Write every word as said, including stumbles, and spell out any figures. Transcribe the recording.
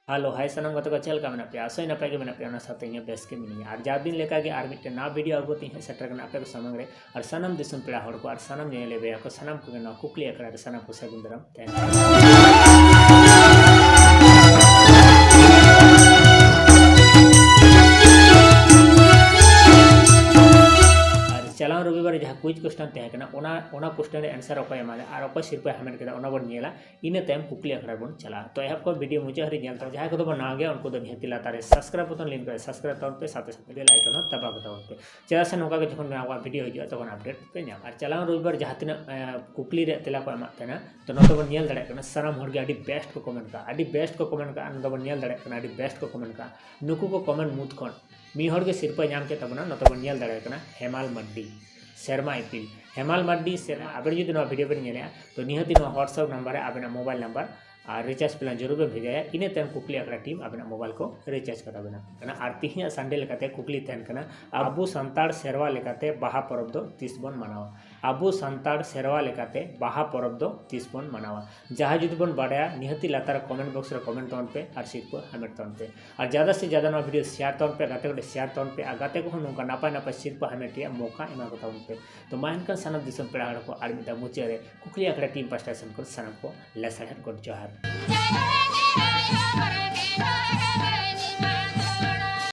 Hello, ᱦᱟᱭ ᱥᱟᱱᱟᱢ ᱜᱟᱛᱮ ᱠᱚ, ᱪᱮᱫ ᱞᱮᱠᱟ ᱢᱮᱱᱟᱜ ᱯᱮᱭᱟ? ᱟᱥᱚᱭ ᱱᱟᱯᱟᱭ ᱜᱮ ᱢᱮᱱᱟᱜ ᱯᱮᱭᱟ, ᱚᱱᱟ ᱥᱟᱶᱛᱮ ᱤᱧ ᱦᱚᱸ ᱵᱮᱥ ᱜᱮ ᱢᱤᱱᱟᱹᱧᱟ᱾ ᱟᱨ ᱡᱟᱣ ᱫᱤᱱ ᱞᱮᱠᱟ ᱜᱮ ᱟᱨ ᱢᱤᱫᱴᱮᱱ ᱱᱟᱣᱟ ᱵᱷᱤᱰᱤᱭᱳ ᱟᱹᱜᱩ ᱠᱟᱛᱮ ᱤᱧ ᱦᱮᱡ ᱥᱮᱴᱮᱨ ᱠᱟᱱᱟ ᱟᱯᱮ ᱠᱚ ᱥᱟᱢᱟᱝ ᱨᱮ᱾ ᱟᱨ ᱥᱟᱱᱟᱢ ᱫᱤᱥᱚᱢ ᱯᱮᱲᱟ ᱦᱚᱲ ᱠᱚ ᱟᱨ ᱥᱟᱱᱟᱢ ᱧᱮᱧᱮᱞᱤᱭᱟᱹ ᱵᱚᱭᱦᱟ ᱠᱚ ᱥᱟᱱᱟᱢ ᱠᱚᱜᱮ ᱱᱚᱣᱟ ᱠᱩᱠᱞᱤ ᱟᱠᱷᱲᱟ ᱨᱮ ᱥᱟᱱᱟᱢ ᱠᱚ ᱥᱟᱹᱜᱩᱱ ᱫᱟᱨᱟᱢ ᱛᱟᱦᱮᱱ ᱠᱟᱱᱟ᱾ ᱟᱨ ᱪᱟᱞᱟᱣ ᱨᱚᱵᱤᱵᱟᱨ ᱡᱟᱦᱟᱸ ᱠᱩᱭᱤᱡᱽ ᱠᱚᱥᱪᱮᱱ ᱛᱟᱦᱮᱸ ᱠᱟᱱᱟ, ᱚᱱᱟ ᱚᱱᱟ ᱠᱚᱥᱪᱮᱱ ᱨᱮ ᱮᱱᱥᱟᱨ ᱚᱠᱚᱭ ᱮᱢᱟᱫᱟ ᱟᱨ ᱚᱠᱚᱭ ᱥᱤᱨᱯᱟᱹᱭ ᱦᱟᱢᱮᱴ ᱠᱮᱫᱟ, ᱚᱱᱟ ᱵᱚᱱ ᱧᱮᱞᱟ᱾ ᱤᱱᱟᱹ ᱛᱟᱭᱚᱢ ᱠᱩᱠᱞᱤ ᱟᱠᱷᱲᱟ ᱨᱮᱵᱚᱱ ᱪᱟᱞᱟᱜᱼᱟ᱾ ᱛᱚ ᱮᱦᱚᱵ ᱠᱷᱚᱱ ᱵᱷᱤᱰᱤᱭᱳ ᱢᱩᱪᱟᱹᱫ ᱦᱟᱹᱨᱤᱡ ᱧᱮᱞ ᱛᱟᱵᱚᱱ᱾ ᱡᱟᱦᱟᱸᱭ ᱠᱚᱫᱚ ᱵᱚᱱ ᱱᱟᱣᱟ ᱜᱮᱭᱟ, ᱩᱱᱠᱩ ᱫᱚ ᱱᱤᱦᱟᱹᱛᱤ ᱞᱟᱛᱟᱨ ᱨᱮ ᱥᱟᱵᱥᱠᱨᱟᱭᱤᱵ ᱵᱚᱴᱚᱱ ᱞᱤᱱ ᱠᱚᱨᱮ ᱥᱟᱵᱥᱠᱨᱟᱭᱤᱵ ᱛᱟᱵᱚᱱ ᱯᱮ, ᱥᱟᱶᱛᱮ ᱥᱟᱶᱛᱮ ᱵᱮᱞ ᱟᱭᱠᱚᱱ ᱦᱚᱸ ᱫᱟᱵᱟᱣ ᱠᱟᱛᱟ ᱵᱚᱱ ᱯᱮ᱾ ᱪᱮᱫᱟᱜ ᱥᱮ ᱱᱚᱝᱠᱟ ᱜᱮ ᱡᱚᱠᱷᱚᱱ ᱱᱟᱣᱟ ᱵᱷᱤᱰᱤᱭᱳ ᱦᱤᱡᱩᱜᱼᱟ, ᱛᱚᱠᱷᱚᱱ ᱟᱯᱰᱮᱴ ᱯᱮ ᱧᱟᱢᱟ᱾ ᱟᱨ ᱪᱟᱞᱟᱣ ᱨᱚᱵᱤᱵᱟᱨ ᱡᱟᱦᱟᱸ ᱛᱤᱱᱟᱹᱜ, ᱮ, ᱠᱩᱠᱞᱤ ᱨᱮᱭᱟᱜ ᱛᱮᱞᱟ ᱠᱚ ᱮᱢᱟᱜ ᱛᱟᱦᱮᱱᱟ, ᱛᱚ ᱱᱚᱛᱮ ᱵᱚᱱ ᱧᱮᱞ ᱫᱟᱲᱮᱭᱟᱜ ᱠᱟᱱᱟ, ᱥᱟᱱᱟᱢ ᱦᱚᱲ ᱜᱮ ᱟᱹᱰᱤ ᱵᱮᱥᱴ ᱠᱚ ᱠᱚᱢᱮᱱᱴ ᱠᱟᱜᱼᱟ, ᱟᱹᱰᱤ ᱵᱮᱥᱴ ᱠᱚ ᱠᱚᱢᱮᱱᱴ ᱠᱟᱜᱼᱟ᱾ ᱱᱚᱛᱮ ᱵᱚᱱ ᱧᱮᱞ ᱫᱟᱲᱮᱭᱟᱜ ᱠᱟᱱᱟ, ᱟᱹᱰᱤ ᱵᱮᱥᱴ ᱠᱚ ᱠᱚᱢᱮᱱᱴ ᱠᱟᱜᱼᱟ᱾ ᱱᱩᱠᱩ ᱠᱚ ᱠᱚᱢᱮᱱᱴ ᱢᱩᱫᱽ ᱠᱷᱚᱱ ᱢᱤᱫ ᱦᱚᱲ ᱜᱮ ᱥᱤᱨᱯᱟᱹᱭ ᱧᱟᱢ ᱠᱮᱫ ᱛᱟᱵᱚᱱᱟ, ᱱᱚᱛᱮ ᱵᱚᱱ ᱧᱮᱞ ᱫᱟᱲᱮᱭᱟᱜ ᱠᱟᱱᱟ ᱦᱮᱢᱟᱞ ᱢᱟᱨᱰᱤ, ᱥᱮᱨᱢᱟ ᱤᱯᱤᱞ, ᱦᱮᱢᱟᱞ ᱢᱟᱨᱰᱤ᱾ ᱥᱮᱨᱢᱟ, ᱟᱵᱮᱱ ᱡᱩᱫᱤ ᱱᱚᱣᱟ ᱵᱷᱤᱰᱤᱭᱳ ᱵᱮᱱ ᱧᱮᱞᱮᱜᱼᱟ, ᱛᱚ ᱱᱤᱦᱟᱹᱛ ᱱᱚᱣᱟ WhatsApp ᱱᱟᱢᱵᱟᱨ ᱨᱮ ᱟᱵᱮᱱᱟᱜ ᱢᱳᱵᱟᱭᱤᱞ ᱱᱟᱢᱵᱟᱨ ᱟᱨ ᱨᱤᱪᱟᱨᱡᱽ ᱯᱞᱟᱱ ᱡᱟᱹᱨᱩᱲ ᱵᱮᱱ ᱵᱷᱮᱡᱟᱭᱟ᱾ ᱤᱱᱟᱹ ᱛᱟᱭᱚᱢ ᱠᱩᱠᱞᱤ ᱟᱠᱷᱲᱟ ᱴᱤᱢ ᱟᱵᱮᱱᱟᱜ ᱢᱳᱵᱟᱭᱤᱞ ᱠᱚ ᱨᱤᱪᱟᱨᱡᱽ ᱠᱟᱛᱟ ᱵᱮᱱᱟ᱾ ᱟᱨ ᱛᱤᱦᱤᱧᱟᱜ ᱥᱟᱱᱰᱮ ᱞᱮᱠᱟᱛᱮ ᱠᱩᱠᱞᱤ ᱛᱟᱦᱮᱱ ᱠᱟᱱᱟ, ᱟᱵᱚ ᱥᱟᱱᱛᱟᱲ ᱥᱮᱨᱣᱟ ᱞᱮᱠᱟᱛᱮ ᱵᱟᱦᱟ ᱯᱚᱨᱚᱵᱽ ᱫᱚ ᱛᱤᱥ ᱵᱚᱱ ᱢᱟᱱᱟᱣᱟ? ᱟᱵᱚ ᱥᱟᱱᱛᱟᱲ ᱥᱮᱨᱣᱟ ᱞᱮᱠᱟᱛᱮ ᱵᱟᱦᱟ ᱯᱚᱨᱚᱵᱽ ᱫᱚ ᱛᱤᱥ ᱵᱚᱱ ᱢᱟᱱᱟᱣᱟ? ᱡᱟᱦᱟᱸᱭ ᱡᱩᱫᱤ ᱵᱚᱱ ᱵᱟᱰᱟᱭᱟ, ᱱᱤᱦᱟᱹᱛᱤ ᱞᱟᱛᱟᱨ ᱨᱮ ᱠᱚᱢᱮᱱᱴ ᱵᱚᱠᱥ ᱨᱮ ᱠᱚᱢᱮᱱᱴ ᱛᱟᱵᱚᱱ ᱯᱮ ᱟᱨ ᱥᱤᱨᱯᱟᱹ ᱦᱟᱢᱮᱴ ᱛᱟᱵᱚᱱ ᱯᱮ᱾ ᱟᱨ ᱡᱟᱫᱟ ᱥᱮ ᱡᱟᱫᱟ ᱱᱚᱣᱟ ᱵᱷᱤᱰᱤᱭᱳ ᱥᱮᱭᱟᱨ ᱛᱟᱵᱚᱱ ᱯᱮ, ᱜᱟᱛᱮ ᱠᱚᱴᱷᱮᱱ ᱥᱮᱭᱟᱨ ᱛᱟᱵᱚᱱ ᱯᱮ, ᱟᱨ ᱜᱟᱛᱮ ᱠᱚᱦᱚᱸ ᱱᱚᱝᱠᱟ ᱱᱟᱯᱟᱭ ᱱᱟᱯᱟᱭ ᱥᱤᱨᱯᱟᱹ ᱦᱟᱢᱮᱴ ᱨᱮᱭᱟᱜ ᱢᱚᱠᱟ ᱮᱢᱟ ᱠᱚ ᱛᱟᱵᱚᱱ ᱯᱮ᱾ ᱛᱚ ᱢᱟ ᱮᱱᱠᱷᱟᱱ ᱥᱟᱱᱟᱢ ᱫᱤᱥᱚᱢ ᱯᱮᱲᱟ ᱦᱚᱲ ᱠᱚ ᱟᱨ ᱢᱤᱫ ᱫᱷᱟᱣ ᱢᱩᱪᱟᱹᱫ ᱨᱮ ᱠᱩᱠᱞᱤ ᱟᱠᱷᱲᱟ ᱴᱤᱢ ᱯᱟᱥᱴᱟ ᱥᱮᱱ ᱠᱷᱚᱱ ᱥᱟᱱᱟᱢ ᱠᱚ ᱞᱮᱥᱟᱲᱦᱮᱫ ᱜᱚᱰ ᱡᱚᱦᱟᱨ᱾